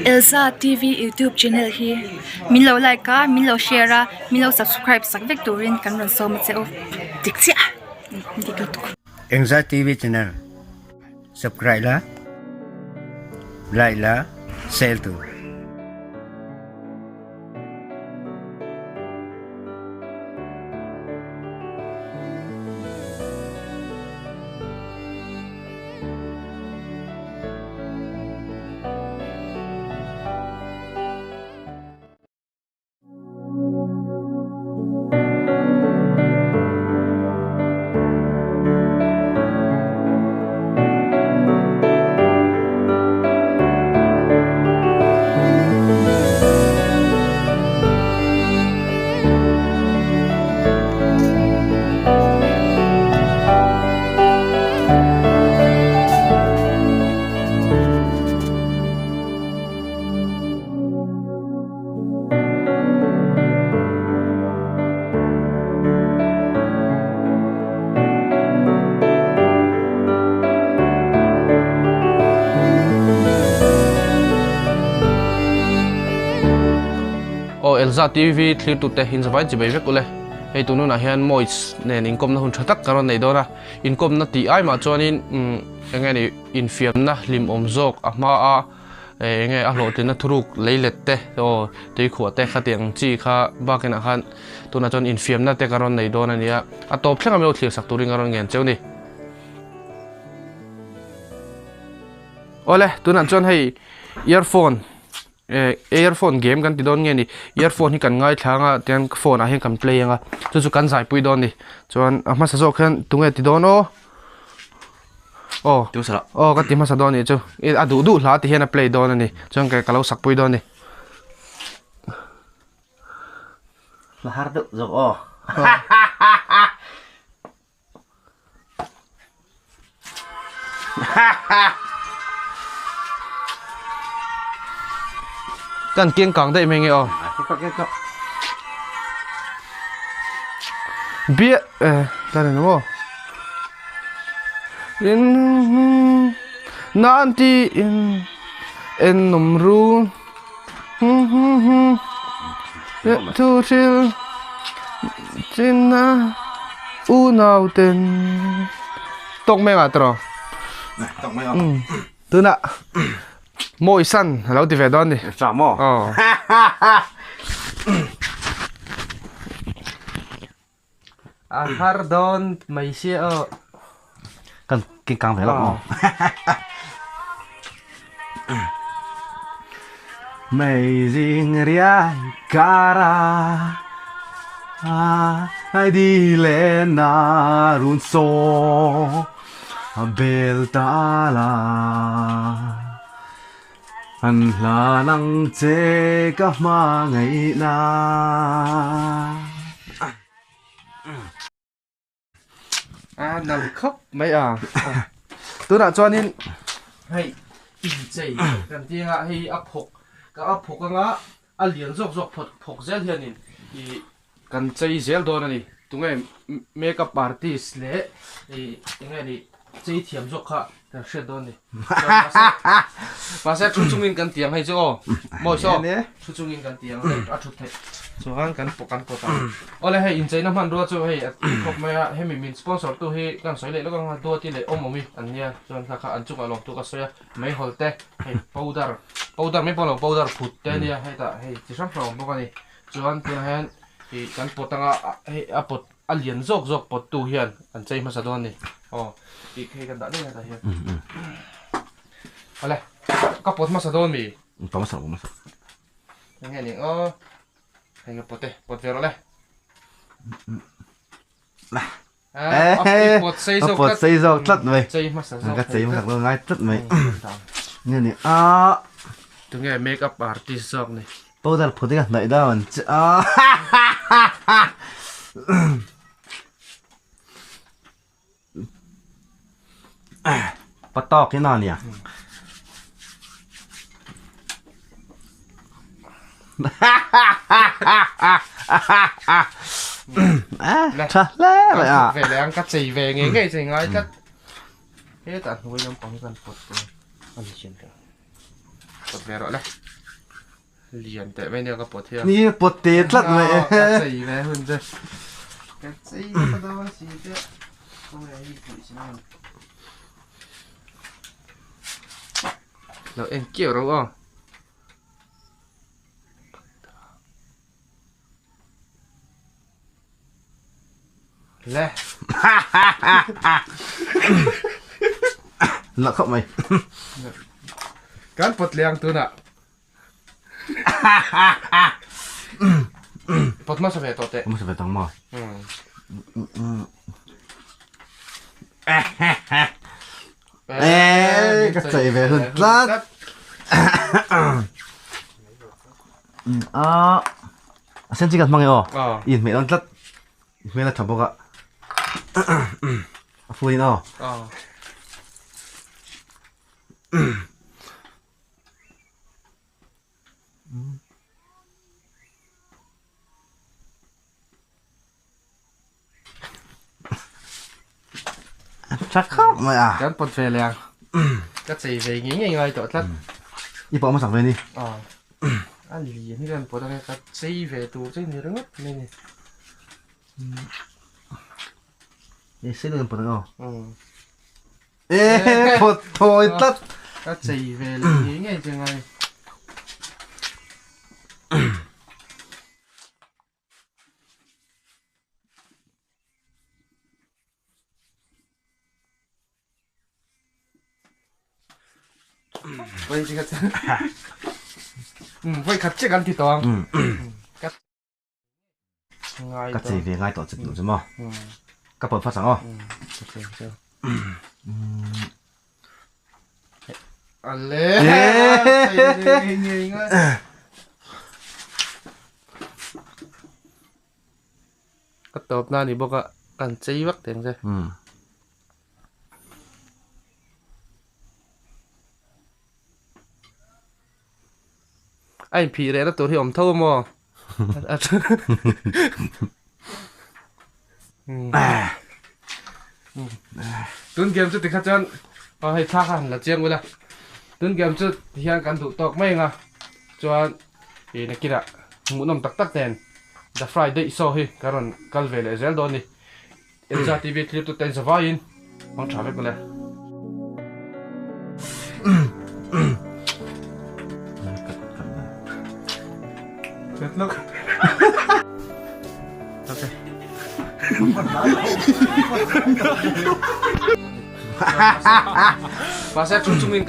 Elza TV youtube channel hi min lo like a min lo share a min lo subscribe sak vek turin kan rawn sawm a che u dik chiah dik lutuk. Engza TV channel subscribe la like la share tur. Aw Elza TV thlir tute in zavai chi bei vek ule hei tun hunah hian Mois nen inkawmna hun tha tak ka rawn nei dawn a inkawmna tih ai mah chuanin umm eng nge ni infiamna hlimawm zawk a hma a. Enge a hlawhtlinna thuruk lei let te aw tuikhuah te khatiang chi kha bakinah khan tunah chuan infiamna te ka rawn nei dawn a nia a tawp thleng a milo thlir sak turin ka rawn ngen cheu ni. Awle tunah chuan hei earphone eh earphone game kan ti dawn nge ni earphone hi kan ngaithla anga tian phone ah hian kan play anga chu chu kan zaipui dawn a ni chuan a hmasa zawk hian tunge ti dawn aw. Aw aw ka ti hmasa dawn anih chu a duh duh hla ti hian a play dawn a ni chuan ka lo sak pui dawn a ni. Hla har deuh zawk aw. Kan keng kang daih mai nge aw. Bia eh ta ni maw. In nan ti in en nawm ru thu thil chinna unau ten tawk mai ngah tawh Tawk mai aw. Tunah Mawi san a lo ti ve dawn ni. Tha maw? Aw. A har dawn mai sia aw. Kan king kang ve lo maw? Mei zing riai kara ai di lên na run so bel ta la An hlan ang che ka hmangaihna. A nal khawp mai a. Tunah chuanin hei inchei kan ti anga hei a phawk ka a phawk anga a lian zawk zawk phawt phawk zel hianin ih kan chei zel dawn a ni. Tunge makeup artist leh ih enge ni chei thiam zawk kha kan hriat dawn a ni. Mahse thu chungin kan tiang hei chu aw mawi saw thu chungin kan tiang hei a thut theih chuan kan kan pawt ang. Awle hei incheina hmanrua chu hei a tui khawp mai a hemi min sponsor tu hi kan sawi leh lawk ang a Duati leh Awmawmi an nia chuan kha kha an chungah lawmtu ka sawi a. Meihawl te hei powder powder mai pawh lo powder phut te ania hetah hei chi hrang hrang a awm bawk a ni chuan tunah hian ih kan pawt anga hei a pawt a lian zawk zawk pawt tu hian an chei hmasa dawn a ni aw tih hei kan dah daih hetah hian awle ka pawt hmasa dawn mi pawt hmasa pawt hmasa eng nge ni aw hei ka pawt e pawt ve rawh le. A pawt sei zawk tlat mai. Ka chei hmasak dawn ngai tlat mai. Nge ni a. Tunge make up artist zawk ni. Powder phut hi ka hnaih deuh ang che a. Patak hi na nia. Tha hle mai a. Ve leh ang ka chei ve ngei ngei chei ngai tlat. Hetah hnuai lampang hi kan pawt dawn a ni chin ka. Pawt ve rawh le. Lian teh mai nia ka pawt hi a. Ni pawt te tlat mai. Ka chei ve hun che. Ka chei ka dawn si te. Khawnge hi pui sin ang. Lo en keuh ro aw. Le. Nalh khawp mai. Kan pawt leh ang tunah. Pawt hmasa ve tawh teh. Hmasa ve tang maw? Eh, ka chei ve hun tlat. A a sen chi kan hmang e aw. I inhmeh dawn tlat. I hmel a tha bawk a. A full in aw. Tha khawp mai a. Kan pawt ve leh ang. Ka chei ve ngei ngei ngai tawh tlat. I pawh hmasak ve ni. A lian hi kan pawt ang e ka chei ve tur che ni ringawt mai ni. E sei deuh kan pawt ang aw. E pawt thawi tlat. Ka chei ve leh ngei ngei che ngai. Voi khat che kan ti tawh ang. Ka chei ve ngai tawh che tih chu maw. Ka pawt phas ang aw. Ale. Ka tawp na ni bawk a kan chei vak teng che. A inphih rehna tur hi awm tho a maw? Tun game chu tikha chuan aw hei thla kha han la chiang ula tun game chu tihian kan duh tawk mai anga chuan ih nakinah hmuhnawm tak tak nen the friday show hi kan rawn kal ve leh zel dawn a ni Elza TV thlir tute in zavaiin hmang tha vek ule. Okay. Masa chung chungin